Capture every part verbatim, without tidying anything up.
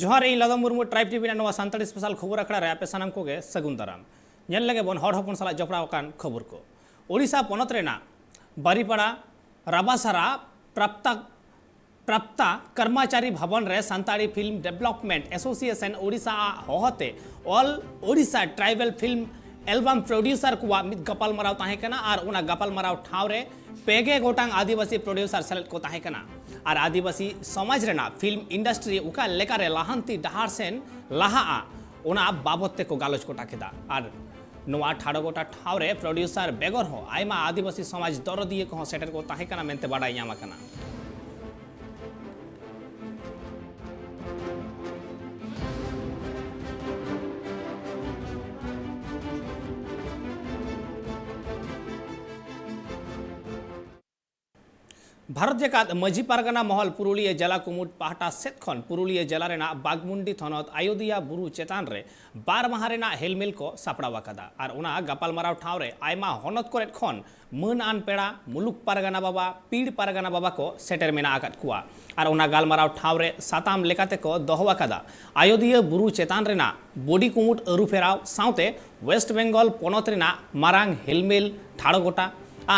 ᱡᱚᱦᱟᱨ, ᱤᱧ ᱞᱟᱫᱚᱢ Murmu, tribe TV ᱨᱮᱱᱟᱜ ᱱᱚᱣᱟ ᱥᱟᱱᱛᱟᱲᱤ ᱥᱯᱮᱥᱟᱞ ᱠᱷᱚᱵᱚᱨ ᱟᱠᱷᱲᱟ ᱨᱮ ᱟᱯᱮ ᱥᱟᱱᱟᱢ ᱠᱚᱜᱮ ᱥᱟᱹᱜᱩᱱ ᱫᱟᱨᱟᱢ᱾ ᱧᱮᱞ ᱞᱮᱜᱮ ᱵᱚᱱ ᱦᱚᱲ ᱦᱚᱯᱚᱱ ᱥᱟᱞᱟᱜ ᱡᱚᱯᱲᱟᱣ ᱟᱠᱟᱱ ᱠᱷᱚᱵᱚᱨ ᱠᱚ᱾ ᱳᱰᱤᱥᱟ ᱯᱚᱱᱚᱛ ᱨᱮᱱᱟᱜ ᱵᱟᱨᱤᱯᱟᱲᱟ, ᱨᱟᱵᱟᱥᱟᱨᱟ, ᱯᱨᱟᱯᱛᱟ, ᱯᱨᱟᱯᱛᱟ ᱠᱚᱨᱢᱟᱪᱟᱨᱤ ᱵᱷᱚᱵᱚᱱ ᱨᱮ Santali film development association Odisha ᱟᱜ ᱦᱚᱦᱚᱛᱮ All Odisha Tribal Film Album Producer ᱠᱚᱣᱟᱜ ᱢᱤᱫ ᱜᱟᱯᱟᱞᱢᱟᱨᱟᱣ ᱛᱟᱦᱮᱸ ᱠᱟᱱᱟ ᱟᱨ ᱚᱱᱟ ᱜᱟᱯᱟᱞᱢᱟᱨᱟᱣ ᱴᱷᱟᱶ ᱨᱮ ᱯᱮ ᱜᱮ ᱜᱚᱴᱟᱝ ᱟᱹᱫᱤᱵᱟᱹᱥᱤ ᱯᱨᱚᱰᱭᱩᱥᱟᱨ ᱥᱮᱞᱮᱫ ᱠᱚ ᱛᱟᱦᱮᱸ ᱠᱟᱱᱟ ᱟᱨ ᱟᱹᱫᱤᱵᱟᱹᱥᱤ ᱥᱚᱢᱟᱡᱽ ᱨᱮᱱᱟᱜ ᱯᱷᱤᱞᱢ ᱤᱱᱰᱟᱥᱴᱨᱤ ᱚᱠᱟ ᱞᱮᱠᱟᱨᱮ ᱞᱟᱦᱟᱱᱛᱤ ᱰᱟᱦᱟᱨ ᱥᱮᱱ ᱞᱟᱦᱟᱜᱼᱟ, ᱚᱱᱟ ᱵᱟᱵᱚᱛ ᱛᱮᱠᱚ ᱜᱟᱞᱚᱪ ᱜᱚᱴᱟ ᱠᱮᱫᱟ᱾ ᱟᱨ ᱱᱚᱣᱟ ᱴᱷᱟᱲᱚ ᱜᱚᱴᱟ ᱴᱷᱟᱶ ᱨᱮ ᱯᱨᱚᱰᱭᱩᱥᱟᱨ ᱵᱮᱜᱚᱨ ᱦᱚᱸ ᱟᱭᱢᱟ ᱟᱹᱫᱤᱵᱟᱹᱥᱤ ᱥᱚᱢᱟᱡᱽ ᱫᱚᱨᱚᱫᱤᱭᱟᱹ ᱠᱚᱦᱚᱸ ᱥᱮᱴᱮᱨ ᱠᱚ ᱛᱟᱦᱮᱸ ᱠᱟᱱᱟ ᱢᱮᱱᱛᱮ ᱵᱟᱰᱟᱭ ᱧᱟᱢ ᱟᱠᱟᱱᱟ᱾ ᱵᱷᱟᱨᱚᱛ ᱡᱟᱠᱟᱛ ᱢᱟᱹᱡᱷᱤ ᱯᱟᱨᱜᱟᱱᱟ ᱢᱚᱦᱚᱞ ᱯᱩᱨᱩᱞᱤᱭᱟᱹ ᱡᱮᱞᱟ ᱠᱩᱢᱩᱴ ᱯᱟᱦᱴᱟ ᱥᱮᱫ ᱠᱷᱚᱱ ᱯᱩᱨᱩᱞᱤᱭᱟᱹ ᱡᱮᱞᱟ ᱨᱮᱱᱟᱜ ᱵᱟᱜᱽᱢᱩᱱᱰᱤ ᱛᱷᱚᱱᱚᱛ ᱟᱭᱳᱫᱤᱭᱟ ᱵᱩᱨᱩ ᱪᱮᱛᱟᱱ ᱨᱮ ᱵᱟᱨ ᱢᱟᱦᱟ ᱨᱮᱱᱟᱜ ᱦᱮᱞᱢᱮᱞ ᱠᱚ ᱥᱟᱯᱲᱟᱣ ᱟᱠᱟᱫᱟ ᱟᱨ ᱚᱱᱟ ᱜᱟᱯᱟᱞᱢᱟᱨᱟᱣ ᱴᱷᱟᱶ ᱨᱮ ᱟᱭᱢᱟ ᱦᱚᱱᱚᱛ ᱠᱚᱨᱮᱫ ᱠᱷᱚᱱ ᱢᱟᱹᱱ ᱟᱱ ᱯᱮᱲᱟ, ᱢᱩᱞᱩᱠ ᱯᱟᱨᱜᱟᱱᱟ ᱵᱟᱵᱟ, ᱯᱤᱲ ᱯᱟᱨᱜᱟᱱᱟ ᱵᱟᱵᱟ ᱠᱚ ᱥᱮᱴᱮᱨ ᱢᱮᱱᱟᱜ ᱟᱠᱟᱫ ᱠᱚᱣᱟ᱾ ᱟᱨ ᱚᱱᱟ ᱜᱟᱞᱢᱟᱨᱟᱣ ᱴᱷᱟᱶ ᱨᱮ ᱥᱟᱛᱟᱢ ᱞᱮᱠᱟᱛᱮ ᱠᱚ ᱫᱚᱦᱚ ᱟᱠᱟᱫᱟ ᱟᱭᱳᱫᱤᱭᱟᱹ ᱵᱩᱨᱩ ᱪᱮᱛᱟᱱ ᱨᱮᱱᱟᱜ ᱵᱚᱰᱤ ᱠᱩᱢᱩᱴ ᱟᱹᱨᱩ ᱯᱷᱮᱨᱟᱣ ᱥᱟᱶᱛᱮ ᱳᱭᱮᱥᱴ ᱵᱮᱝᱜᱚᱞ ᱯᱚᱱᱚᱛ ᱨᱮᱱᱟᱜ ᱢᱟᱨᱟᱝ ᱦᱮᱞᱢᱮᱞ ᱴᱷᱟᱲᱚ ᱜᱚᱴᱟ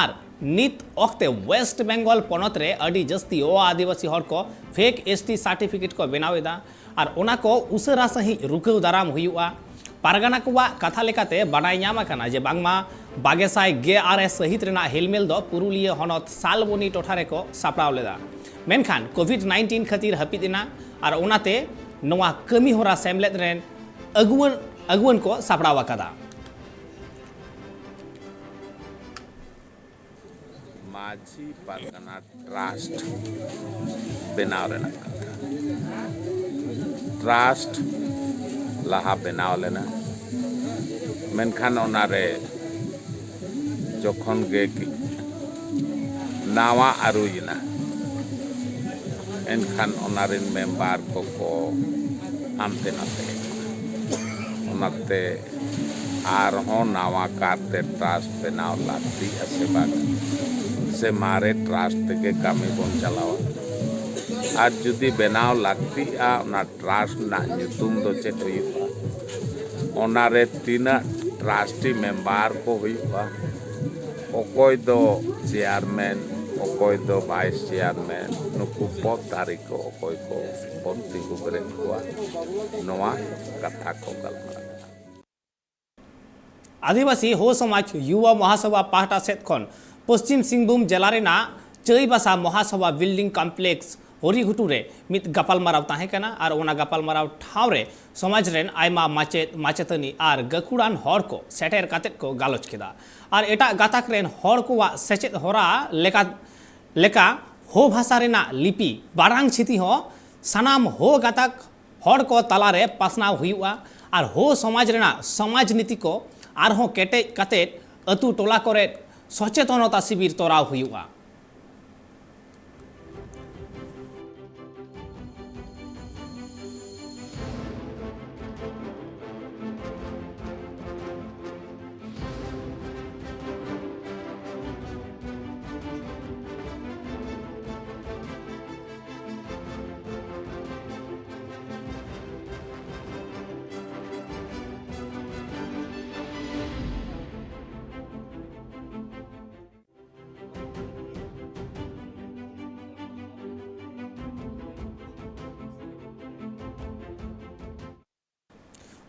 ᱟᱨ ᱱᱤᱛ ᱚᱠᱛᱮ ᱳᱭᱮᱥᱴ ᱵᱮᱝᱜᱚᱞ ᱯᱚᱱᱚᱛ ᱨᱮ ᱟᱹᱰᱤ ᱡᱟᱹᱥᱛᱤ ᱚ ᱟᱹᱫᱤᱵᱟᱹᱥᱤ ᱦᱚᱲ ᱠᱚ ᱯᱷᱮᱠ ᱮᱥ ᱴᱤ ᱥᱟᱨᱴᱤᱯᱷᱤᱠᱮᱴ ᱠᱚ ᱵᱮᱱᱟᱣ ᱮᱫᱟ ᱟᱨ ᱚᱱᱟ ᱠᱚ ᱩᱥᱟᱹᱨᱟ ᱥᱟᱺᱦᱤᱡ ᱨᱩᱠᱟᱹᱣ ᱫᱟᱨᱟᱢ ᱦᱩᱭᱩᱜᱼᱟ᱾ ᱯᱟᱨᱜᱟᱱᱟ ᱠᱚᱣᱟᱜ ᱠᱟᱛᱷᱟ ᱞᱮᱠᱟᱛᱮ ᱵᱟᱰᱟᱭ ᱧᱟᱢ ᱟᱠᱟᱱᱟ ᱡᱮ ᱵᱟᱝᱢᱟ ᱵᱟᱜᱮ ᱥᱟᱭ ᱜᱮᱞ ᱟᱨᱮ ᱥᱟᱹᱦᱤᱛ ᱨᱮᱱᱟᱜ ᱦᱮᱞᱢᱮᱞ ᱫᱚ ᱯᱩᱨᱩᱞᱤᱭᱟᱹ ᱦᱚᱱᱚᱛ ᱥᱟᱞᱵᱚᱱᱤ ᱴᱚᱴᱷᱟ ᱨᱮᱠᱚ ᱥᱟᱯᱲᱟᱣ ᱞᱮᱫᱟ, ᱢᱮᱱᱠᱷᱟᱱ ᱠᱳᱵᱷᱤᱰ ᱱᱟᱭᱤᱱᱴᱤᱱ ᱠᱷᱟᱹᱛᱤᱨ ᱦᱟᱹᱯᱤᱫ ᱮᱱᱟ ᱟᱨ ᱚᱱᱟᱛᱮ ᱱᱚᱣᱟ ᱠᱟᱹᱢᱤ ᱦᱚᱨᱟ ᱥᱮᱢᱞᱮᱫ ᱨᱮᱱ ᱟᱹᱜᱩᱣᱟᱹᱱ, ᱟᱹᱜᱩᱣᱟᱹᱱ ᱠᱚ ᱥᱟᱯᱲᱟᱣ ᱟᱠᱟᱫᱟ᱾ ᱢᱟᱹᱡᱷᱤ ᱯᱟᱨᱜᱟᱱᱟ ᱴᱨᱟᱥᱴ ᱵᱮᱱᱟᱣ ᱨᱮᱱᱟᱜ ᱠᱟᱛᱷᱟ᱾ ᱴᱨᱟᱥᱴ ᱞᱟᱦᱟ ᱵᱮᱱᱟᱣ ᱞᱮᱱᱟ, ᱢᱮᱱᱠᱷᱟᱱ ᱚᱱᱟᱨᱮ ᱡᱚᱠᱷᱚᱱ ᱜᱮ ᱠᱤ ᱱᱟᱣᱟ ᱟᱹᱨᱩᱭᱮᱱᱟ, ᱮᱱᱠᱷᱟᱱ ᱚᱱᱟ ᱨᱮᱱ ᱢᱮᱢᱵᱟᱨ ᱠᱚᱠᱚ ᱦᱟᱱᱛᱮ ᱱᱟᱛᱮ᱾ ᱚᱱᱟᱛᱮ ᱟᱨᱦᱚᱸ ᱱᱟᱣᱟ ᱠᱟᱨᱛᱮ ᱴᱨᱟᱥᱴ ᱵᱮᱱᱟᱣ ᱞᱟᱹᱠᱛᱤᱜᱼᱟ ᱥᱮ ᱵᱟᱝ, ᱥᱮ ᱢᱟᱨᱮ ᱴᱨᱟᱥᱴ ᱛᱮᱜᱮ ᱠᱟᱹᱢᱤ ᱵᱚᱱ ᱪᱟᱞᱟᱣᱟ? ᱟᱨ ᱡᱩᱫᱤ ᱵᱮᱱᱟᱣ ᱞᱟᱹᱠᱛᱤᱜᱼᱟ, ᱚᱱᱟ ᱴᱨᱟᱥᱴ ᱨᱮᱱᱟᱜ ᱧᱩᱛᱩᱢ ᱫᱚ ᱪᱮᱫ ᱦᱩᱭᱩᱜᱼᱟ, ᱚᱱᱟᱨᱮ ᱛᱤᱱᱟᱹᱜ ᱴᱨᱟᱥᱴᱤ ᱢᱮᱢᱵᱟᱨ ᱠᱚ ᱦᱩᱭᱩᱜᱼᱟ, ᱚᱠᱚᱭ ᱫᱚ ᱪᱮᱭᱟᱨᱢᱮᱱ, ᱚᱠᱚᱭ ᱫᱚ ᱵᱷᱟᱭᱤᱥ ᱪᱮᱭᱟᱨᱢᱮᱱ, ᱱᱩᱠᱩ ᱯᱚᱫᱽ ᱫᱷᱟᱨᱤ ᱠᱚ ᱚᱠᱚᱭ ᱠᱚ ᱯᱚᱫᱽ ᱛᱤᱸᱜᱩ ᱵᱮᱨᱮᱫ ᱠᱚᱣᱟ, ᱱᱚᱣᱟ ᱠᱟᱛᱷᱟ ᱠᱚ ᱜᱟᱞᱢᱟᱨᱟᱣᱟ᱾ ᱟᱹᱫᱤᱵᱟᱹᱥᱤ ᱦᱳ ᱥᱚᱢᱟᱡᱽ ᱭᱩᱵᱟ ᱢᱚᱦᱟᱥᱚᱵᱷᱟ ᱯᱟᱦᱴᱟ ᱥᱮᱫ ᱠᱷᱚᱱ ᱯᱚᱥᱪᱤᱢ ᱥᱤᱝᱵᱷᱩᱢ ᱡᱮᱞᱟ ᱨᱮᱱᱟᱜ ᱪᱟᱹᱭᱵᱟᱥᱟ ᱢᱚᱦᱟᱥᱚᱵᱷᱟ ᱵᱤᱞᱰᱤᱝ ᱠᱚᱢᱯᱞᱮᱠᱥ ᱦᱚᱨᱤᱜᱷᱩᱴᱩ ᱨᱮ ᱢᱤᱫ ᱜᱟᱯᱟᱞᱢᱟᱨᱟᱣ ᱛᱟᱦᱮᱸ ᱠᱟᱱᱟ ᱟᱨ ᱚᱱᱟ ᱜᱟᱯᱟᱞᱢᱟᱨᱟᱣ ᱴᱷᱟᱶ ᱨᱮ ᱥᱚᱢᱟᱡᱽ ᱨᱮᱱ ᱟᱭᱢᱟ ᱢᱟᱪᱮᱫ, ᱢᱟᱪᱮᱛᱟᱹᱱᱤ ᱟᱨ ᱜᱟᱹᱠᱷᱩᱲᱟᱱ ᱦᱚᱲ ᱠᱚ ᱥᱮᱴᱮᱨ ᱠᱟᱛᱮᱫ ᱠᱚ ᱜᱟᱞᱚᱪ ᱠᱮᱫᱟ ᱟᱨ ᱮᱴᱟᱜ ᱜᱟᱛᱟᱠ ᱨᱮᱱ ᱦᱚᱲ ᱠᱚᱣᱟᱜ ᱥᱮᱪᱮᱫ ᱦᱚᱨᱟ ᱞᱮᱠᱟ, ᱞᱮᱠᱟ ᱦᱳ ᱵᱷᱟᱥᱟ ᱨᱮᱱᱟᱜ ᱞᱤᱯᱤ ᱵᱟᱨᱟᱝ ᱪᱷᱤᱛᱤ ᱦᱚᱸ ᱥᱟᱱᱟᱢ ᱦᱳ ᱜᱟᱛᱟᱠ ᱦᱚᱲ ᱠᱚ ᱛᱟᱞᱟᱨᱮ ᱯᱟᱥᱱᱟᱣ ᱦᱩᱭᱩᱜᱼᱟ ᱟᱨ ᱦᱳ ᱥᱚᱢᱟᱡᱽ ᱨᱮᱱᱟᱜ ᱥᱚᱢᱟᱡᱽ ᱱᱤᱛᱤ ᱠᱚ ᱟᱨᱦᱚᱸ ᱠᱮᱴᱮᱡ ᱠᱟᱛᱮᱫ ᱟᱹᱛᱩ ᱴᱚᱞᱟ ᱠᱚᱨᱮ ᱥᱚᱪᱮᱛᱚᱱᱚᱛᱟ ᱥᱤᱵᱤᱨ ᱛᱚᱨᱟᱣ ᱦᱩᱭᱩᱜᱼᱟ᱾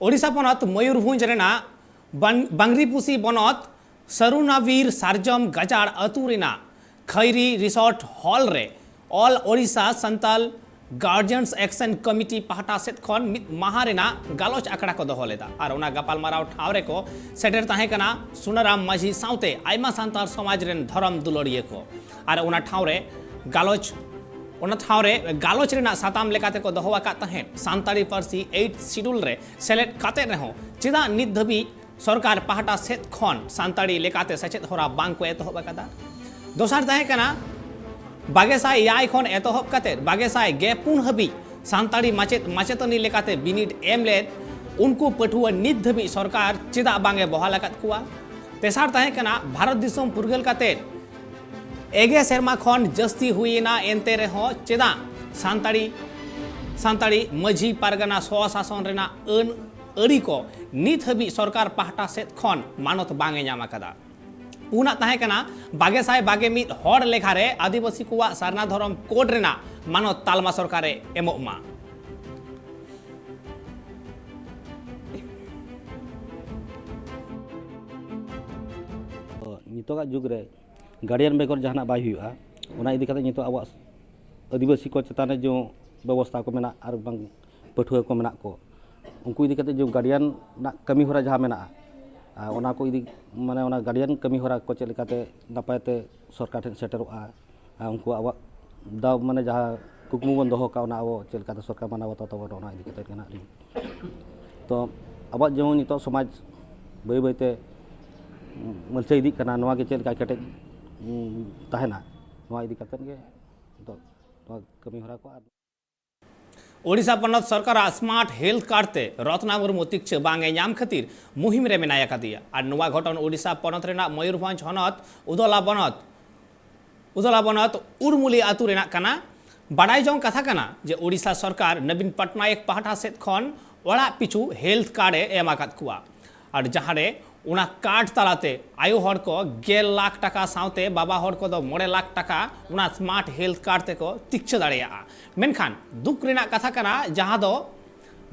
ᱳᱰᱤᱥᱟ ᱯᱚᱱᱚᱛ ᱢᱚᱭᱩᱨᱵᱷᱚᱸᱡᱽ ᱨᱮᱱᱟᱜ ᱵᱟᱝ-, ᱵᱟᱝᱨᱤᱯᱩᱥᱤ ᱵᱚᱱᱚᱛ ᱥᱟᱨᱩᱱᱟᱵᱤᱨ ᱥᱟᱨᱡᱚᱢ ᱜᱟᱡᱟᱲ ᱟᱹᱛᱩ ᱨᱮᱱᱟᱜ ᱠᱷᱟᱭᱨᱤ ᱨᱤᱥᱚᱨᱴ ᱦᱚᱞ ᱨᱮ All Odisha Santal Guardians Action Committee ᱯᱟᱦᱴᱟ ᱥᱮᱫ ᱠᱷᱚᱱ ᱢᱤᱫ ᱢᱟᱦᱟ ᱨᱮᱱᱟᱜ ᱜᱟᱞᱚᱪ ᱟᱠᱷᱲᱟ ᱠᱚ ᱫᱚᱦᱚ ᱞᱮᱫᱟ ᱟᱨ ᱚᱱᱟ ᱜᱟᱯᱟᱞᱢᱟᱨᱟᱣ ᱴᱷᱟᱶ ᱨᱮᱠᱚ ᱥᱮᱴᱮᱨ ᱛᱟᱦᱮᱸ ᱠᱟᱱᱟ ᱥᱩᱱᱟᱨᱟᱢ ᱢᱟᱹᱡᱷᱤ ᱥᱟᱶᱛᱮ ᱟᱭᱢᱟ ᱥᱟᱱᱛᱟᱲ ᱥᱚᱢᱟᱡᱽ ᱨᱮᱱ ᱫᱷᱚᱨᱚᱢ ᱫᱩᱞᱟᱹᱲᱤᱭᱟᱹ ᱠᱚ᱾ ᱟᱨ ᱚᱱᱟ ᱴᱷᱟᱶ ᱨᱮ ᱜᱟᱞᱚᱪ, ᱚᱱᱟ ᱴᱷᱟᱶ ᱨᱮ ᱜᱟᱞᱚᱪ ᱨᱮᱱᱟᱜ ᱥᱟᱛᱟᱢ ᱞᱮᱠᱟᱛᱮ ᱠᱚ ᱫᱚᱦᱚ ᱟᱠᱟᱫ ᱛᱟᱦᱮᱸᱫ ᱥᱟᱱᱛᱟᱲᱤ ᱯᱟᱹᱨᱥᱤ Eighth Schedule ᱨᱮ ᱥᱮᱞᱮᱫ ᱠᱟᱛᱮᱫ ᱨᱮᱦᱚᱸ ᱪᱮᱫᱟᱜ ᱱᱤᱛ ᱫᱷᱟᱹᱵᱤᱡ ᱥᱚᱨᱠᱟᱨ ᱯᱟᱦᱴᱟ ᱥᱮᱫ ᱠᱷᱚᱱ ᱥᱟᱱᱛᱟᱲᱤ ᱞᱮᱠᱟᱛᱮ ᱥᱮᱪᱮᱫ ᱦᱚᱨᱟ ᱵᱟᱝ ᱠᱚ ᱮᱛᱚᱦᱚᱵ ᱟᱠᱟᱫᱟ? ᱫᱚᱥᱟᱨ ᱛᱟᱦᱮᱸ ᱠᱟᱱᱟ, ᱵᱟᱜᱮ ᱥᱟᱭ ᱮᱭᱟᱭ ᱠᱷᱚᱱ ᱮᱛᱚᱦᱚᱵ ᱠᱟᱛᱮᱫ ᱵᱟᱜᱮ ᱥᱟᱭ ᱜᱮ ᱯᱩᱱ ᱦᱟᱹᱵᱤᱡ ᱥᱟᱱᱛᱟᱲᱤ ᱢᱟᱪᱮᱫ ᱢᱟᱪᱮᱛᱟᱹᱱᱤ ᱞᱮᱠᱟᱛᱮ ᱵᱤᱱᱤᱰ ᱮᱢ ᱞᱮᱫ ᱩᱱᱠᱩ ᱯᱟᱹᱴᱷᱩᱣᱟᱹ ᱱᱤᱛ ᱫᱷᱟᱹᱵᱤᱡ ᱥᱚᱨᱠᱟᱨ ᱪᱮᱫᱟᱜ ᱵᱟᱝ ᱮ ᱵᱚᱦᱟᱞ ᱟᱠᱟᱫ ᱠᱚᱣᱟ? ᱛᱮᱥᱟᱨ ᱛᱟᱦᱮᱸ ᱠᱟᱱᱟ, ᱵᱷᱟᱨᱚᱛ ᱫᱤᱥᱚᱢ ᱯᱷᱩᱨᱜᱟᱹᱞ ᱠᱟᱛᱮᱫ ᱮᱜᱮ ᱥᱮᱨᱢᱟ ᱠᱷᱚᱱ ᱡᱟᱹᱥᱛᱤ ᱦᱩᱭ ᱮᱱᱟ, ᱮᱱᱛᱮ ᱨᱮᱦᱚᱸ ᱪᱮᱫᱟᱜ ᱥᱟᱱᱛᱟᱲᱤ ᱥᱟᱱᱛᱟᱲᱤ ᱢᱟᱹᱡᱷᱤ ᱯᱟᱨᱜᱟᱱᱟ ᱥᱚᱥᱟᱥᱚᱱ ᱨᱮᱱᱟᱜ ᱟᱹᱱ ᱟᱹᱨᱤ ᱠᱚ ᱱᱤᱛ ᱦᱟᱹᱵᱤᱡ ᱥᱚᱨᱠᱟᱨ ᱯᱟᱦᱴᱟ ᱥᱮᱫ ᱠᱷᱚᱱ ᱢᱟᱱᱚᱛ ᱵᱟᱝ ᱮ ᱧᱟᱢ ᱟᱠᱟᱫᱟ᱾ ᱯᱩᱱᱟᱜ ᱛᱟᱦᱮᱸ ᱠᱟᱱᱟ ᱵᱟᱜᱮ ᱥᱟᱭ ᱵᱟᱜᱮ ᱢᱤᱫ ᱦᱚᱲ ᱞᱮᱠᱷᱟ ᱨᱮ ᱟᱹᱫᱤᱵᱟᱹᱥᱤ ᱠᱚᱣᱟᱜ ᱥᱟᱨᱱᱟ ᱫᱷᱚᱨᱚᱢ ᱠᱳᱰ ᱨᱮᱱᱟᱜ ᱢᱟᱱᱚᱛ ᱛᱟᱞᱢᱟ ᱥᱚᱨᱠᱟᱨ ᱮ ᱮᱢᱚᱜ ᱢᱟ᱾ ᱛᱚ, ᱱᱤᱛᱚᱜᱟᱜ ᱡᱩᱜᱽ ᱨᱮ ᱜᱟᱨᱰᱤᱭᱟᱱ ᱵᱮᱜᱚᱨ ᱡᱟᱦᱟᱱᱟᱜ ᱵᱟᱭ ᱦᱩᱭᱩᱜᱼᱟ᱾ ᱚᱱᱟ ᱤᱫᱤ ᱠᱟᱛᱮ ᱱᱤᱛᱚᱜ ᱟᱵᱚᱣᱟᱜ ᱟᱹᱫᱤᱵᱟᱹᱥᱤ ᱠᱚ ᱪᱮᱛᱟᱱ ᱨᱮ ᱡᱮ ᱵᱮᱵᱚᱥᱛᱷᱟ ᱠᱚ ᱢᱮᱱᱟᱜ ᱟᱨ ᱵᱟᱝ ᱯᱟᱹᱴᱷᱩᱣᱟᱹ ᱠᱚ ᱢᱮᱱᱟᱜ ᱠᱚ, ᱩᱱᱠᱩ ᱤᱫᱤ ᱠᱟᱛᱮ ᱡᱮ ᱜᱟᱨᱰᱤᱭᱟᱱ ᱨᱮᱱᱟᱜ ᱠᱟᱹᱢᱤ ᱦᱚᱨᱟ ᱡᱟᱦᱟᱸ ᱢᱮᱱᱟᱜᱼᱟ, ᱟᱨ ᱚᱱᱟ ᱠᱚ ᱤᱫᱤ, ᱢᱟᱱᱮ ᱚᱱᱟ ᱜᱟᱨᱰᱤᱭᱟᱱ ᱠᱟᱹᱢᱤ ᱦᱚᱨᱟ ᱠᱚ ᱪᱮᱫ ᱞᱮᱠᱟᱛᱮ ᱱᱟᱯᱟᱭ ᱛᱮ ᱥᱚᱨᱠᱟᱨ ᱴᱷᱮᱱ ᱥᱮᱴᱮᱨᱚᱜᱼᱟ, ᱟᱨ ᱩᱱᱠᱩ ᱟᱵᱚᱣᱟᱜ ᱫᱟᱣ, ᱢᱟᱱᱮ ᱡᱟᱦᱟᱸ ᱠᱩᱠᱢᱩ ᱵᱚᱱ ᱫᱚᱦᱚ ᱠᱟᱜᱼᱟ, ᱚᱱᱟ ᱟᱵᱚ ᱪᱮᱫ ᱞᱮᱠᱟᱛᱮ ᱥᱚᱨᱠᱟᱨ ᱢᱟᱱᱟᱣ ᱵᱟᱛᱟᱣ ᱛᱟᱵᱚᱱᱟ, ᱚᱱᱟ ᱤᱫᱤ ᱠᱟᱛᱮ ᱜᱮ ᱱᱟᱦᱟᱜ ᱞᱤᱧ᱾ ᱛᱚ ᱟᱵᱚᱣᱟᱜ ᱡᱮᱢᱚᱱ ᱱᱤᱛᱚᱜ ᱥᱚᱢᱟᱡᱽ ᱵᱟᱹᱭ ᱵᱟᱹᱭᱛᱮ ᱢᱟᱹᱞᱪᱟᱹ ᱤᱫᱤᱜ ᱠᱟᱱᱟ, ᱱᱚᱣᱟ ᱜᱮ ᱪᱮᱫ ᱞᱮᱠᱟ ᱠᱮᱴᱮᱡ, ᱩᱸ, ᱛᱟᱦᱮᱱᱟ, ᱱᱚᱣᱟ ᱤᱫᱤ ᱠᱟᱛᱮ ᱜᱮ ᱱᱤᱛᱚᱜ ᱱᱚᱣᱟ ᱠᱟᱹᱢᱤ ᱦᱚᱨᱟ ᱠᱚ᱾ ᱟᱨ ᱳᱰᱤᱥᱟ ᱯᱚᱱᱚᱛ ᱥᱚᱨᱠᱟᱨᱟᱜ ᱥᱢᱟᱨᱴ ᱦᱮᱞᱛᱷ ᱠᱟᱨᱰ ᱛᱮ ᱨᱚᱛᱱᱟ ᱢᱩᱨᱢᱩ ᱛᱤᱠᱪᱷᱟᱹ ᱵᱟᱝ ᱮ ᱧᱟᱢ ᱠᱷᱟᱹᱛᱤᱨ ᱢᱩᱦᱤᱢ ᱨᱮ ᱢᱮᱱᱟᱭ ᱟᱠᱟᱫᱮᱭᱟ᱾ ᱟᱨ ᱱᱚᱣᱟ ᱜᱷᱚᱴᱚᱱ ᱳᱰᱤᱥᱟ ᱯᱚᱱᱚᱛ ᱨᱮᱱᱟᱜ ᱢᱚᱭᱩᱨᱵᱷᱚᱸᱡᱽ ᱦᱚᱱᱚᱛ ᱩᱫᱚᱞᱟ ᱵᱚᱱᱚᱛ, ᱩᱫᱚᱞᱟ ᱵᱚᱱᱚᱛ ᱩᱨᱢᱩᱞᱤ ᱟᱹᱛᱩ ᱨᱮᱱᱟᱜ ᱠᱟᱱᱟ᱾ ᱵᱟᱰᱟᱭ ᱡᱚᱝ ᱠᱟᱛᱷᱟ ᱠᱟᱱᱟ ᱡᱮ ᱳᱰᱤᱥᱟ ᱥᱚᱨᱠᱟᱨ ᱱᱚᱵᱤᱱ ᱯᱚᱴᱱᱟᱭᱮᱠ ᱯᱟᱦᱴᱟ ᱥᱮᱫ ᱠᱷᱚᱱ ᱚᱲᱟᱜ ᱯᱤᱪᱷᱩ ᱦᱮᱞᱛᱷ ᱠᱟᱨᱰ ᱮ ᱮᱢ ᱟᱠᱟᱫ ᱠᱚᱣᱟ᱾ ᱟᱨ ᱡᱟᱦᱟᱸᱨᱮ ᱚᱱᱟ ᱠᱟᱨᱰ ᱛᱟᱞᱟᱛᱮ ᱟᱭᱳ ᱦᱚᱲ ᱠᱚ ᱜᱮᱞ ᱞᱟᱠᱷ ᱴᱟᱠᱟ ᱥᱟᱶᱛᱮ ᱵᱟᱵᱟ ᱦᱚᱲ ᱠᱚᱫᱚ ᱢᱚᱬᱮ ᱞᱟᱠᱷ ᱴᱟᱠᱟ ᱚᱱᱟ ᱥᱢᱟᱨᱴ ᱦᱮᱞᱛᱷ ᱠᱟᱨᱰ ᱛᱮᱠᱚ ᱛᱤᱠᱪᱷᱟᱹ ᱫᱟᱲᱮᱭᱟᱜᱼᱟ᱾ ᱢᱮᱱᱠᱷᱟᱱ ᱫᱩᱠ ᱨᱮᱱᱟᱜ ᱠᱟᱛᱷᱟ ᱠᱟᱱᱟ, ᱡᱟᱦᱟᱸ ᱫᱚ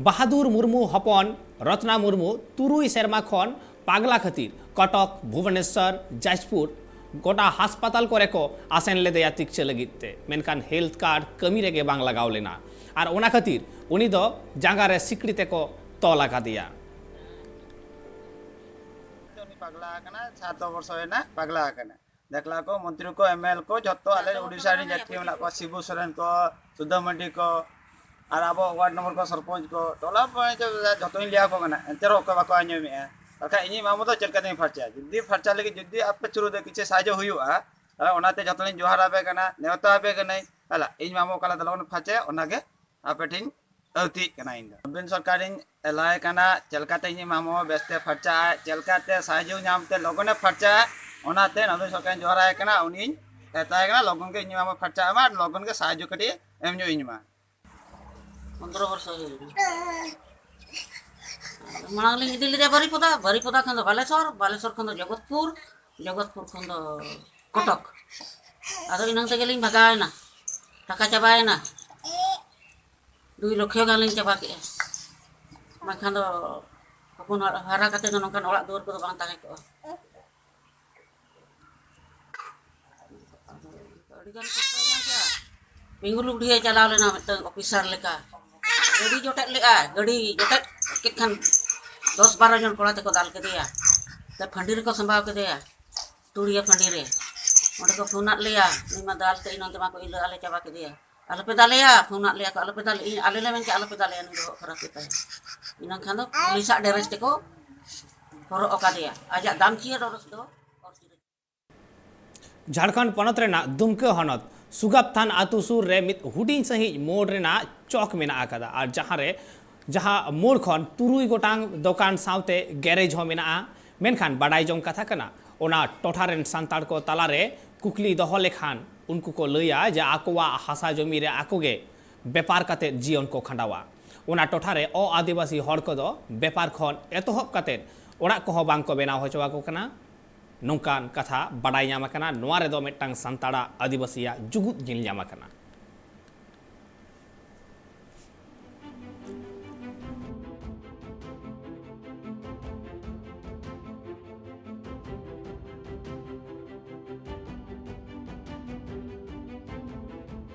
ᱵᱟᱦᱟᱫᱩᱨ ᱢᱩᱨᱢᱩ ᱦᱚᱯᱚᱱ ᱨᱚᱛᱱᱟ ᱢᱩᱨᱢᱩ ᱛᱩᱨᱩᱭ ᱥᱮᱨᱢᱟ ᱠᱷᱚᱱ ᱯᱟᱜᱽᱞᱟ ᱠᱷᱟᱹᱛᱤᱨ ᱠᱚᱴᱚᱠ, ᱵᱷᱩᱵᱚᱱᱮᱥᱚᱨ, ᱡᱟᱡᱽᱯᱩᱨ ᱜᱚᱴᱟ ᱦᱟᱥᱯᱟᱛᱟᱞ ᱠᱚᱨᱮ ᱠᱚ ᱟᱥᱮᱱ ᱞᱮᱫᱮᱭᱟ ᱛᱤᱠᱪᱷᱟᱹ ᱞᱟᱹᱜᱤᱫ ᱛᱮ, ᱢᱮᱱᱠᱷᱟᱱ ᱦᱮᱞᱛᱷ ᱠᱟᱨᱰ ᱠᱟᱹᱢᱤ ᱨᱮᱜᱮ ᱵᱟᱝ ᱞᱟᱜᱟᱣ ᱞᱮᱱᱟ᱾ ᱟᱨ ᱚᱱᱟ ᱠᱷᱟᱹᱛᱤᱨ ᱩᱱᱤ ᱫᱚ ᱡᱟᱸᱜᱟ ᱨᱮ ᱥᱤᱠᱲᱤ ᱛᱮᱠᱚ ᱛᱚᱞ ᱟᱠᱟᱫᱮᱭᱟ᱾ ᱩᱱᱤ ᱯᱟᱜᱽᱞᱟ ᱟᱠᱟᱱᱟ, ᱥᱟᱛ ᱵᱚᱨᱥᱚ ᱨᱮᱱᱟᱜ ᱯᱟᱜᱽᱞᱟ ᱟᱠᱟᱱᱟ᱾ ᱫᱮᱠᱞᱟ ᱠᱚ, ᱢᱚᱱᱛᱨᱤ ᱠᱚ, ᱮᱢ ᱮᱞ ᱠᱚ, ᱡᱷᱚᱛᱚ ᱟᱞᱮ ᱳᱰᱤᱥᱟ ᱨᱮᱱ ᱡᱟᱹᱛᱤ ᱢᱮᱱᱟᱜ ᱠᱚᱣᱟ, ᱥᱤᱵᱩ ᱥᱚᱨᱮᱱ ᱠᱚ, ᱥᱩᱫᱟᱹ ᱢᱟᱹᱱᱰᱤ ᱠᱚ, ᱟᱨ ᱟᱵᱚ ᱣᱟᱨᱰ ᱱᱚᱢᱵᱚᱨ ᱠᱚ ᱥᱚᱨᱯᱚᱧᱪ ᱠᱚ, ᱴᱚᱞᱟ ᱯᱚᱧᱪᱟᱭᱮᱛ ᱡᱷᱚᱛᱚᱧ ᱞᱟᱹᱭ ᱟᱠᱚ ᱠᱟᱱᱟ, ᱮᱱᱛᱮ ᱨᱮᱦᱚᱸ ᱚᱠᱚᱭ ᱵᱟᱠᱚ ᱟᱸᱡᱚᱢᱮᱜᱼᱟ᱾ ᱛᱟᱦᱚᱞᱮ ᱠᱷᱟᱱ ᱤᱧᱤᱡ ᱢᱟᱢᱚ ᱫᱚ ᱪᱮᱫ ᱞᱮᱠᱟᱛᱤᱧ ᱯᱷᱟᱨᱪᱟᱭᱟ? ᱡᱩᱫᱤ ᱯᱷᱟᱨᱪᱟ ᱞᱟᱹᱜᱤᱫ ᱡᱩᱫᱤ ᱟᱯᱮ ᱛᱷᱨᱩ ᱛᱮ ᱠᱤᱪᱷᱩ ᱥᱟᱦᱟᱡᱽᱡᱚ ᱦᱩᱭᱩᱜᱼᱟ, ᱛᱟᱦᱚᱞᱮ ᱚᱱᱟᱛᱮ ᱡᱷᱚᱛᱚ ᱞᱤᱧ ᱡᱚᱦᱟᱨ ᱟᱯᱮ ᱠᱟᱱᱟ, ᱱᱮᱣᱛᱟ ᱟᱯᱮ ᱠᱟᱹᱱᱟᱹᱧ᱾ ᱛᱟᱦᱚᱞᱮ ᱤᱧ ᱢᱟᱢᱚ ᱚᱠᱟ ᱞᱮᱠᱟᱛᱮ ᱞᱚᱜᱚᱱ ᱯᱷᱟᱨᱪᱟᱭᱟ, ᱚᱱᱟᱜᱮ ᱟᱯᱮ ᱴᱷᱮᱱ ᱟᱹᱣᱛᱤᱜ ᱠᱟᱱᱟ᱾ ᱤᱧ ᱫᱚ ᱱᱚᱵᱤᱱ ᱥᱚᱨᱠᱟᱨᱤᱧ ᱮᱞᱟᱭ ᱠᱟᱱᱟ, ᱪᱮᱫ ᱞᱮᱠᱟᱛᱮ ᱤᱧᱤᱡ ᱢᱟᱢᱚ ᱵᱮᱥᱛᱮ ᱯᱷᱟᱨᱪᱟᱜᱼᱟ, ᱪᱮᱫ ᱞᱮᱠᱟᱛᱮ ᱥᱟᱦᱟᱡᱽᱡᱚ ᱧᱟᱢᱛᱮ ᱞᱚᱜᱚᱱᱮ ᱯᱷᱟᱨᱪᱟᱜᱼᱟ, ᱚᱱᱟᱛᱮ ᱱᱚᱵᱤᱱ ᱥᱚᱨᱠᱟᱨᱤᱧ ᱡᱚᱦᱟᱨᱟᱭ ᱠᱟᱱᱟ, ᱩᱱᱤᱧ ᱛᱟᱦᱮᱸ ᱠᱟᱱᱟ, ᱞᱚᱜᱚᱱ ᱜᱮ ᱤᱧ ᱢᱟ ᱯᱷᱟᱨᱪᱟᱜ ᱢᱟ, ᱞᱚᱜᱚᱱ ᱜᱮ ᱥᱟᱦᱟᱡᱽᱡᱚ ᱠᱟᱹᱴᱤᱡ ᱮᱢ ᱧᱚᱜ ᱤᱧ ᱢᱟ᱾ ᱯᱚᱱᱫᱽᱨᱚ ᱵᱚᱨᱥᱚ ᱦᱩᱭ ᱮᱱᱟ᱾ ᱢᱟᱲᱟᱝ ᱞᱤᱧ ᱤᱫᱤ ᱞᱮᱫᱮᱭᱟ ᱵᱟᱨᱤᱯᱚᱫᱟ, ᱵᱟᱨᱤᱯᱚᱫᱟ ᱠᱷᱚᱱ ᱫᱚ ᱵᱟᱞᱮᱥᱚᱨ, ᱵᱟᱞᱮᱥᱚᱨ ᱠᱷᱚᱱ ᱫᱚ ᱡᱚᱜᱚᱛᱯᱩᱨ, ᱡᱚᱜᱚᱛᱯᱩᱨ ᱠᱷᱚᱱ ᱫᱚ ᱠᱚᱴᱚᱠ᱾ ᱟᱫᱚ ᱤᱱᱟᱹᱝ ᱛᱮᱜᱮ ᱞᱤᱧ ᱵᱷᱟᱜᱟᱣ ᱮᱱᱟ, ᱴᱟᱠᱟ ᱪᱟᱵᱟᱭᱮᱱᱟ᱾ ᱫᱩᱭ ᱞᱚᱠᱷᱚ ᱜᱟᱱ ᱞᱤᱧ ᱪᱟᱵᱟ ᱠᱮᱜᱼᱟ, ᱵᱟᱝᱠᱷᱟᱱ ᱫᱚ ᱦᱚᱯᱚᱱ ᱦᱟᱨᱟ ᱠᱟᱛᱮ ᱫᱚ ᱱᱚᱝᱠᱟᱱ ᱚᱲᱟᱜ ᱫᱩᱣᱟᱹᱨ ᱠᱚᱫᱚ ᱵᱟᱝ ᱛᱟᱦᱮᱸ ᱠᱚᱜᱼᱟ᱾ ᱟᱹᱰᱤ ᱜᱟᱱ ᱠᱚᱥᱴᱚ ᱧᱟᱢ ᱠᱮᱜᱼᱟ᱾ ᱵᱮᱝᱜᱩᱞᱩ ᱵᱩᱰᱷᱤᱭᱮ ᱪᱟᱞᱟᱣ ᱞᱮᱱᱟ ᱢᱤᱫᱴᱟᱝ ᱚᱯᱷᱤᱥᱟᱨ ᱞᱮᱠᱟ᱾ ᱜᱟᱹᱰᱤ ᱡᱚᱴᱮᱫ ᱞᱮᱜᱼᱟᱭ, ᱜᱟᱹᱰᱤ ᱡᱚᱴᱮᱫ ᱠᱮᱫ ᱠᱷᱟᱱ ᱫᱚᱥ ᱵᱟᱨᱚ ᱡᱚᱱ ᱠᱚᱲᱟ ᱛᱮᱠᱚ ᱫᱟᱞ ᱠᱮᱫᱮᱭᱟ᱾ ᱛᱮ ᱯᱷᱟᱺᱰᱤ ᱨᱮᱠᱚ ᱥᱟᱢᱵᱟᱣ ᱠᱮᱫᱮᱭᱟ, ᱛᱩᱲᱤᱭᱟᱹ ᱯᱷᱟᱺᱰᱤ ᱨᱮ᱾ ᱚᱸᱰᱮ ᱠᱚ ᱯᱷᱳᱱᱟᱫ ᱞᱮᱭᱟ, ᱱᱩᱭ ᱢᱟ ᱫᱟᱞ ᱛᱮ ᱤᱧ ᱱᱚᱱᱛᱮ ᱢᱟ ᱠᱚ ᱤᱞᱟᱹ ᱟᱞᱮ ᱪᱟᱵᱟ ᱠᱮᱫᱮᱭᱟ᱾ ᱟᱞᱚᱯᱮ ᱫᱟᱞᱮᱭᱟ, ᱯᱷᱳᱱᱟᱫ ᱞᱮᱭᱟ ᱠᱚ, ᱟᱞᱚᱯᱮ ᱫᱟᱞᱮ, ᱤᱧ ᱟᱞᱮ ᱞᱮ ᱢᱮᱱ ᱠᱮᱫ ᱟᱞᱚᱯᱮ ᱫᱟᱞᱮᱭᱟ, ᱱᱩᱭ ᱫᱚ ᱵᱚᱦᱚᱜ ᱠᱷᱟᱨᱟᱯ ᱜᱮᱛᱟᱭᱟ᱾ ᱤᱱᱟᱹ ᱠᱷᱟᱱ ᱫᱚ ᱯᱩᱞᱤᱥᱟᱜ ᱰᱨᱮᱥ ᱛᱮᱠᱚ ᱦᱚᱨᱚᱜ ᱟᱠᱟᱫᱮᱭᱟ, ᱟᱡᱟᱜ ᱫᱟᱢ ᱪᱤᱭᱟᱹ ᱰᱨᱮᱥ ᱫᱚ᱾ ᱡᱷᱟᱲᱠᱷᱚᱸᱰ ᱯᱚᱱᱚᱛ ᱨᱮᱱᱟᱜ ᱫᱩᱢᱠᱟᱹ ᱦᱚᱱᱚᱛ ᱥᱩᱜᱟᱵ ᱛᱷᱟᱱ ᱟᱹᱛᱩ ᱥᱩᱨ ᱨᱮ ᱢᱤᱫ ᱦᱩᱰᱤᱧ ᱥᱟᱺᱦᱤᱡ ᱢᱳᱲ ᱨᱮᱱᱟᱜ ᱪᱚᱠ ᱢᱮᱱᱟᱜ ᱟᱠᱟᱫᱟ, ᱟᱨ ᱡᱟᱦᱟᱸ ᱨᱮ, ᱡᱟᱦᱟᱸ ᱢᱳᱲ ᱠᱷᱚᱱ ᱛᱩᱨᱩᱭ ᱜᱚᱴᱟᱝ ᱫᱚᱠᱟᱱ ᱥᱟᱶᱛᱮ ᱜᱮᱨᱮᱡᱽ ᱦᱚᱸ ᱢᱮᱱᱟᱜᱼᱟ᱾ ᱢᱮᱱᱠᱷᱟᱱ ᱵᱟᱰᱟᱭ ᱡᱚᱝ ᱠᱟᱛᱷᱟ ᱠᱟᱱᱟ, ᱚᱱᱟ ᱴᱚᱴᱷᱟ ᱨᱮᱱ ᱥᱟᱱᱛᱟᱲ ᱠᱚ ᱛᱟᱞᱟᱨᱮ ᱠᱩᱠᱞᱤ ᱫᱚᱦᱚ ᱞᱮᱠᱷᱟᱱ ᱩᱱᱠᱩ ᱠᱚ ᱞᱟᱹᱭᱟ ᱡᱮ ᱟᱠᱚᱣᱟᱜ ᱦᱟᱥᱟ ᱡᱚᱢᱤ ᱨᱮ ᱟᱠᱚ ᱜᱮ ᱵᱮᱯᱟᱨ ᱠᱟᱛᱮ ᱡᱤᱭᱚᱱ ᱠᱚ ᱠᱷᱟᱸᱰᱟᱣᱟ᱾ ᱚᱱᱟ ᱴᱚᱴᱷᱟ ᱨᱮ ᱚ-ᱟᱹᱫᱤᱵᱟᱹᱥᱤ ᱦᱚᱲ ᱠᱚᱫᱚ ᱵᱮᱯᱟᱨ ᱠᱷᱚᱱ ᱮᱛᱚᱦᱚᱵ ᱠᱟᱛᱮ ᱚᱲᱟᱜ ᱠᱚᱦᱚᱸ ᱵᱟᱝ ᱠᱚ ᱵᱮᱱᱟᱣ ᱦᱚᱪᱚ ᱟᱠᱚ ᱠᱟᱱᱟ᱾ ᱱᱚᱝᱠᱟᱱ ᱠᱟᱛᱷᱟ ᱵᱟᱰᱟᱭ ᱧᱟᱢ ᱟᱠᱟᱱᱟ᱾ ᱱᱚᱣᱟ ᱨᱮᱫᱚ ᱢᱤᱫᱴᱟᱝ ᱥᱟᱱᱛᱟᱲᱟᱜ, ᱟᱹᱫᱤᱵᱟᱹᱥᱤᱭᱟᱜ ᱡᱩᱜᱩᱫ ᱧᱮᱞ ᱧᱟᱢ ᱟᱠᱟᱱᱟ᱾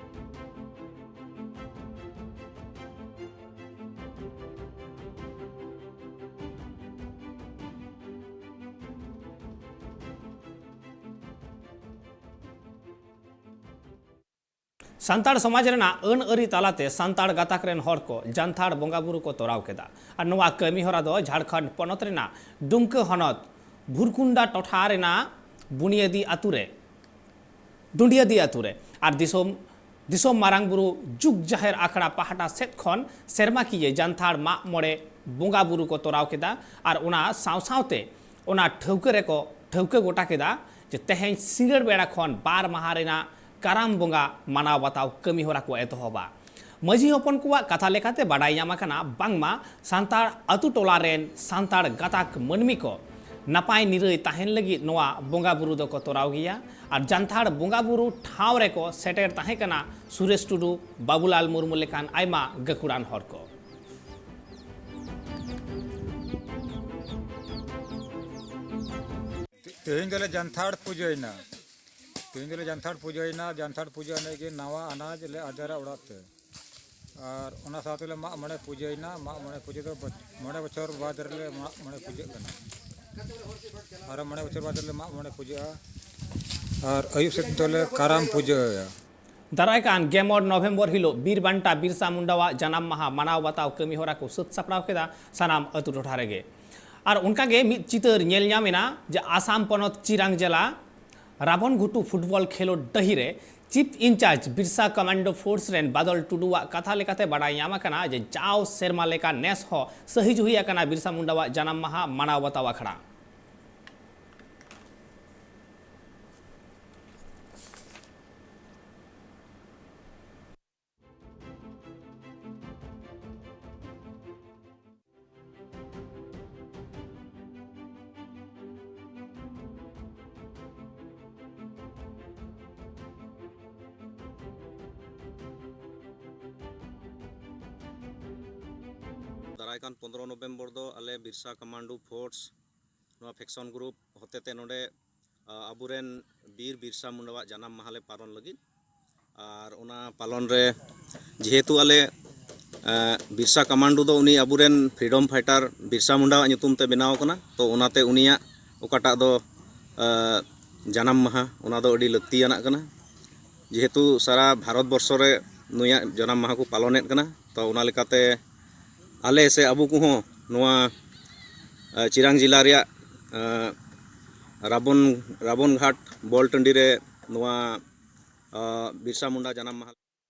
ᱥᱟᱱᱛᱟᱲ ᱥᱚᱢᱟᱡᱽ ᱨᱮᱱᱟᱜ ᱟᱹᱱ ᱟᱹᱨᱤ ᱛᱟᱞᱟᱛᱮ ᱥᱟᱱᱛᱟᱲ ᱜᱟᱛᱟᱠ ᱨᱮᱱ ᱦᱚᱲ ᱠᱚ ᱡᱟᱱᱛᱷᱟᱲ ᱵᱚᱸᱜᱟ ᱵᱩᱨᱩ ᱠᱚ ᱛᱚᱨᱟᱣ ᱠᱮᱫᱟ᱾ ᱟᱨ ᱱᱚᱣᱟ ᱠᱟᱹᱢᱤ ᱦᱚᱨᱟ ᱫᱚ ᱡᱷᱟᱲᱠᱷᱚᱸᱰ ᱯᱚᱱᱚᱛ ᱨᱮᱱᱟᱜ ᱰᱩᱢᱠᱟᱹ ᱦᱚᱱᱚᱛ ᱵᱷᱩᱨᱠᱩᱱᱰᱟ ᱴᱚᱴᱷᱟ ᱨᱮᱱᱟᱜ ᱵᱩᱱᱤᱭᱟᱹᱫᱤ ᱟᱛᱳ ᱨᱮ, ᱰᱩᱸᱰᱤᱭᱟᱹᱫᱤ ᱟᱛᱳ ᱨᱮ ᱟᱨ ᱫᱤᱥᱚᱢ, ᱫᱤᱥᱚᱢ ᱢᱟᱨᱟᱝ ᱵᱩᱨᱩ ᱡᱩᱜᱽ ᱡᱟᱦᱮᱨ ᱟᱠᱷᱲᱟ ᱯᱟᱦᱴᱟ ᱥᱮᱫ ᱠᱷᱚᱱ ᱥᱮᱨᱢᱟᱠᱤᱭᱟᱹ ᱡᱟᱱᱛᱷᱟᱲ ᱢᱟᱜ ᱢᱚᱬᱮ ᱵᱚᱸᱜᱟ ᱵᱩᱨᱩ ᱠᱚ ᱛᱚᱨᱟᱣ ᱠᱮᱫᱟ᱾ ᱟᱨ ᱚᱱᱟ ᱥᱟᱶ ᱥᱟᱶᱛᱮ ᱚᱱᱟ ᱴᱷᱟᱹᱣᱠᱟᱹ ᱨᱮᱠᱚ ᱴᱷᱟᱹᱣᱠᱟᱹ ᱜᱚᱴᱟ ᱠᱮᱫᱟ ᱡᱮ ᱛᱮᱦᱮᱧ ᱥᱤᱸᱜᱟᱹᱲ ᱵᱮᱲᱟ ᱠᱷᱚᱱ ᱵᱟᱨ ᱢᱟᱦᱟ ᱨᱮᱱᱟᱜ ᱠᱟᱨᱟᱢ ᱵᱚᱸᱜᱟ ᱢᱟᱱᱟᱣ ᱵᱟᱛᱟᱣ ᱠᱟᱹᱢᱤ ᱦᱚᱨᱟ ᱠᱚ ᱮᱛᱚᱦᱚᱵᱟ᱾ ᱢᱟᱹᱡᱷᱤ ᱦᱚᱯᱚᱱ ᱠᱚᱣᱟᱜ ᱠᱟᱛᱷᱟ ᱞᱮᱠᱟᱛᱮ ᱵᱟᱰᱟᱭ ᱧᱟᱢ ᱟᱠᱟᱱᱟ, ᱵᱟᱝᱢᱟ ᱥᱟᱱᱛᱟᱲ ᱟᱛᱩ ᱴᱚᱞᱟ ᱨᱮᱱ ᱥᱟᱱᱛᱟᱲ ᱜᱟᱛᱟᱠ ᱢᱟᱹᱱᱢᱤ ᱠᱚ ᱱᱟᱯᱟᱭ ᱱᱤᱨᱟᱹᱭ ᱛᱟᱦᱮᱱ ᱞᱟᱹᱜᱤᱫ ᱱᱚᱣᱟ ᱵᱚᱸᱜᱟ ᱵᱩᱨᱩ ᱫᱚᱠᱚ ᱛᱚᱨᱟᱣ ᱜᱮᱭᱟ᱾ ᱟᱨ ᱡᱟᱱᱛᱷᱟᱲ ᱵᱚᱸᱜᱟ ᱵᱩᱨᱩ ᱴᱷᱟᱶ ᱨᱮᱠᱚ ᱥᱮᱴᱮᱨ ᱛᱟᱦᱮᱸ ᱠᱟᱱᱟ ᱥᱩᱨᱮᱥ ᱴᱩᱰᱩ, ᱵᱟᱵᱩᱞᱟᱞ ᱢᱩᱨᱢᱩ ᱞᱮᱠᱟᱱ ᱟᱭᱢᱟ ᱜᱟᱹᱠᱷᱩᱲᱟᱱ ᱦᱚᱲ ᱠᱚ᱾ ᱛᱮᱦᱮᱧ ᱫᱚᱞᱮ ᱡᱟᱱᱛᱷᱟᱲ ᱯᱩᱡᱟᱹᱭᱮᱱᱟ᱾ ᱛᱮᱦᱮᱧ ᱫᱚᱞᱮ ᱡᱟᱱᱛᱷᱟᱲ ᱯᱩᱡᱟᱹᱭᱮᱱᱟ᱾ ᱡᱟᱱᱛᱷᱟᱲ ᱯᱩᱡᱟᱹ ᱮᱱᱮᱡ ᱜᱮ ᱱᱟᱣᱟ ᱟᱱᱟᱡᱽ ᱞᱮ ᱟᱫᱮᱨᱟ ᱚᱲᱟᱜ ᱛᱮ᱾ ᱟᱨ ᱚᱱᱟ ᱥᱟᱶ ᱛᱮᱞᱮ ᱢᱟᱜ ᱢᱚᱬᱮ ᱯᱩᱡᱟᱹᱭᱮᱱᱟ᱾ ᱢᱟᱜ ᱢᱚᱬᱮ ᱯᱩᱡᱟᱹ ᱫᱚ ᱵᱚᱪ-, ᱢᱚᱬᱮ ᱵᱚᱪᱷᱚᱨ ᱵᱟᱫᱽ ᱨᱮᱞᱮ ᱢᱟᱜ ᱢᱚᱬᱮ ᱯᱩᱡᱟᱹᱜ ᱠᱟᱱᱟ᱾ ᱟᱨ ᱢᱚᱬᱮ ᱵᱚᱪᱷᱚᱨ ᱵᱟᱫᱽ ᱨᱮᱞᱮ ᱢᱟᱜ ᱢᱚᱬᱮ ᱯᱩᱡᱟᱹᱜᱼᱟ᱾ ᱟᱨ ᱟᱹᱭᱩᱵ ᱥᱮᱫ ᱫᱚᱞᱮ ᱠᱟᱨᱟᱢ ᱯᱩᱡᱟᱹᱭᱟ᱾ ᱫᱟᱨᱟᱭ ᱠᱟᱱ ᱜᱮᱞ ᱢᱚᱬᱮ ᱱᱚᱵᱷᱮᱢᱵᱚᱨ ᱦᱤᱞᱳᱜ ᱵᱤᱨ ᱵᱟᱱᱴᱟ ᱵᱤᱨᱥᱟ ᱢᱩᱱᱰᱟᱣᱟᱜ ᱡᱟᱱᱟᱢ ᱢᱟᱦᱟ ᱢᱟᱱᱟᱣ ᱵᱟᱛᱟᱣ ᱠᱟᱹᱢᱤ ᱦᱚᱨᱟ ᱠᱚ ᱥᱟᱹᱛ ᱥᱟᱯᱲᱟᱣ ᱠᱮᱫᱟ ᱥᱟᱱᱟᱢ ᱟᱹᱛᱩ ᱴᱚᱴᱷᱟ ᱨᱮᱜᱮ᱾ ᱟᱨ ᱚᱱᱠᱟᱜᱮ ᱢᱤᱫ ᱪᱤᱛᱟᱹᱨ ᱧᱮᱞ ᱧᱟᱢ ᱮᱱᱟ ᱡᱮ ᱟᱥᱟᱢ ᱯᱚᱱᱚᱛ ᱪᱤᱨᱟᱝ ᱡᱮᱞᱟ ᱨᱟᱵᱚᱱ ᱜᱷᱩᱴᱩ ᱯᱷᱩᱴᱵᱚᱞ ᱠᱷᱮᱞᱳᱰ ᱰᱟᱹᱦᱤ ᱨᱮ chip in charge Birsa commando force ᱨᱮᱱ ᱵᱟᱫᱚᱞ ᱴᱩᱰᱩᱣᱟᱜ ᱠᱟᱛᱷᱟ ᱞᱮᱠᱟᱛᱮ ᱵᱟᱰᱟᱭ ᱧᱟᱢ ᱟᱠᱟᱱᱟ ᱡᱮ ᱡᱟᱣ ᱥᱮᱨᱢᱟ ᱞᱮᱠᱟ ᱱᱮᱥ ᱦᱚᱸ ᱥᱟᱹᱦᱤᱡ ᱦᱩᱭ ᱟᱠᱟᱱᱟ ᱵᱤᱨᱥᱟ ᱢᱩᱱᱰᱟᱣᱟᱜ ᱡᱟᱱᱟᱢ ᱢᱟᱦᱟ ᱢᱟᱱᱟᱣ ᱵᱟᱛᱟᱣ ᱟᱠᱷᱲᱟ᱾ ᱫᱟᱨᱟᱭ ᱠᱟᱱ ᱯᱚᱱᱫᱽᱨᱚ ᱱᱚᱵᱷᱮᱢᱵᱚᱨ ᱫᱚ ᱟᱞᱮ ᱵᱤᱨᱥᱟ ᱠᱚᱢᱟᱱᱰᱳ ᱯᱷᱳᱨᱥ ᱱᱚᱣᱟ ᱯᱷᱮᱠᱥᱚᱱ ᱜᱨᱩᱯ ᱦᱚᱛᱮᱛᱮ ᱱᱚᱰᱮ, ᱟ, ᱟᱵᱚᱨᱮᱱ ᱵᱤᱨ ᱵᱤᱨᱥᱟ ᱢᱩᱱᱰᱟᱣᱟᱜ ᱡᱟᱱᱟᱢ ᱢᱟᱦᱟ ᱞᱮ ᱯᱟᱞᱚᱱ ᱞᱟᱹᱜᱤᱫ᱾ ᱟᱨ ᱚᱱᱟ ᱯᱟᱞᱚᱱ ᱨᱮ ᱡᱮᱦᱮᱛᱩ ᱟᱞᱮ, ᱟ, ᱵᱤᱨᱥᱟ ᱠᱟᱢᱟᱱᱰᱩ ᱫᱚ ᱩᱱᱤ ᱟᱵᱚᱨᱮᱱ ᱯᱷᱨᱤᱰᱚᱢ ᱯᱷᱟᱭᱴᱟᱨ ᱵᱤᱨᱥᱟ ᱢᱩᱱᱰᱟᱣᱟᱜ ᱧᱩᱛᱩᱢ ᱛᱮ ᱵᱮᱱᱟᱣ ᱟᱠᱟᱱᱟ, ᱛᱚ ᱚᱱᱟᱛᱮ ᱩᱱᱤᱭᱟᱜ ᱚᱠᱟᱴᱟᱜ ᱫᱚ, ᱟ, ᱡᱟᱱᱟᱢ ᱢᱟᱦᱟ, ᱚᱱᱟ ᱫᱚ ᱟᱹᱰᱤ ᱞᱟᱹᱠᱛᱤᱭᱟᱱᱟᱜ ᱠᱟᱱᱟ᱾ ᱡᱮᱦᱮᱛᱩ ᱥᱟᱨᱟ ᱵᱷᱟᱨᱚᱛ ᱵᱚᱨᱥᱚ ᱨᱮ ᱱᱩᱭᱟᱜ ᱡᱟᱱᱟᱢ ᱢᱟᱦᱟ ᱠᱚ ᱯᱟᱞᱚᱱᱮᱫ ᱠᱟᱱᱟ, ᱛᱚ ᱚᱱᱟ ᱞᱮᱠᱟᱛᱮ ᱟᱞᱮ ᱥᱮ ᱟᱵᱚ ᱠᱚᱦᱚᱸ ᱱᱚᱣᱟ, ᱟ, ᱪᱤᱨᱟᱝ ᱡᱮᱞᱟ ᱨᱮᱭᱟᱜ, ᱟ, ᱨᱟᱵᱚᱱ, ᱨᱟᱵᱚᱱ ᱜᱷᱟᱴ ᱵᱚᱞ ᱴᱟᱺᱰᱤ ᱨᱮ ᱱᱚᱣᱟ, ᱟ, ᱵᱤᱨᱥᱟ ᱢᱩᱱᱰᱟ ᱡᱟᱱᱟᱢ ᱢᱟᱦᱟ